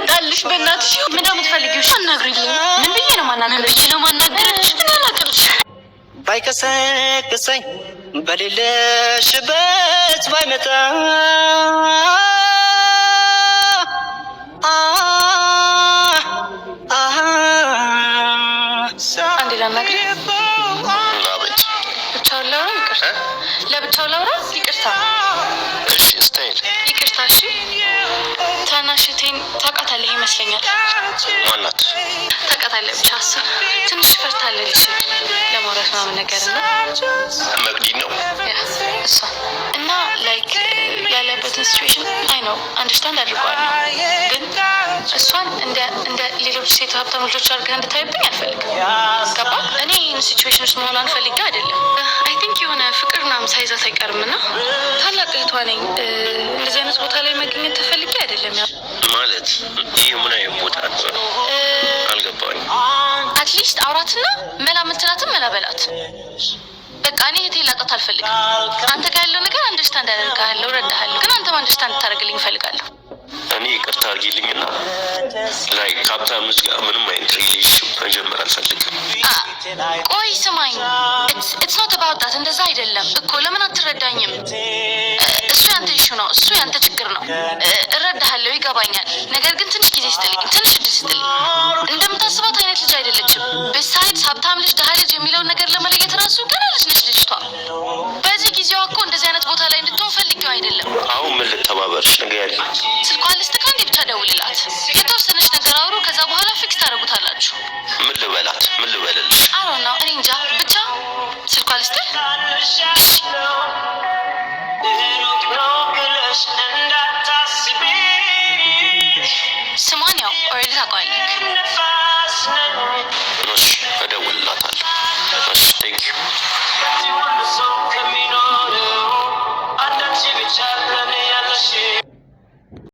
መጣልሽ። በእናትሽ ምን ነው የምትፈልጊው? እሺ አናግሪልኝ። ምን ብዬ ነው ማናግርሽ? ምን ብዬ ነው ማናግርሽ? ምን አናግርሽ? ባይቀሰቅሰኝ በሌለሽበት ባይመጣ። አንዴ ላናግርህ። ብቻውን ላውራ? ይቅርታ። ለብቻው ላውራ? ይቅርታ። እሺ ስታይል። ይቅርታ። እሺ፣ ታናሽ እህቴን ታውቃታለህ ይመስለኛል። ማናት? ታውቃታለህ። ብቻ እሷ ትንሽ ፈርታለች ለማውራት ምናምን ነገር እና መቅዲ ነው? Yeah፣ እሷ እና like ያለበትን situation I know፣ understand አድርገዋለሁ፣ ግን እሷን እንደ ሌሎች ሴት ሀብታም ልጆች አድርገህ እንድታይብኝ አልፈልግም። ገባ? እኔ ይህን situation ውስጥ መሆኗን ፈልጌ አይደለም። I think የሆነ ፍቅር ምናምን ሳይዛት አይቀርም እና ታላቅ እህቷ ነኝ። እንደዚህ አይነት ቦታ ላይ መገኘት ተፈልጌ አይደለም። ያው ማለት ይህ ምን አይነት ቦታ ነው? አልገባኝም። At least አውራትና መላ ምትላትም መላ በላት። በቃ እኔ እህቴ ላጣት አልፈልግም። አንተ ጋር ያለው ነገር understand አደርግሃለሁ፣ እረዳሃለሁ። ግን አንተም understand እንድታደርግልኝ እፈልጋለሁ። እኔ ይቅርታ አድርጊልኝና like ከሀብታም ልጅ ጋር ምንም አይነት relation መጀመር አልፈልግም። ቆይ ስማኝ፣ it's not about that፣ እንደዛ አይደለም እኮ። ለምን አትረዳኝም? እሱ ያንተ issue ነው፣ እሱ ያንተ ችግር ነው። እረዳሃለሁ፣ ይገባኛል። ነገር ግን ትንሽ ጊዜ ስጥልኝ፣ ትንሽ እድል ስጥልኝ።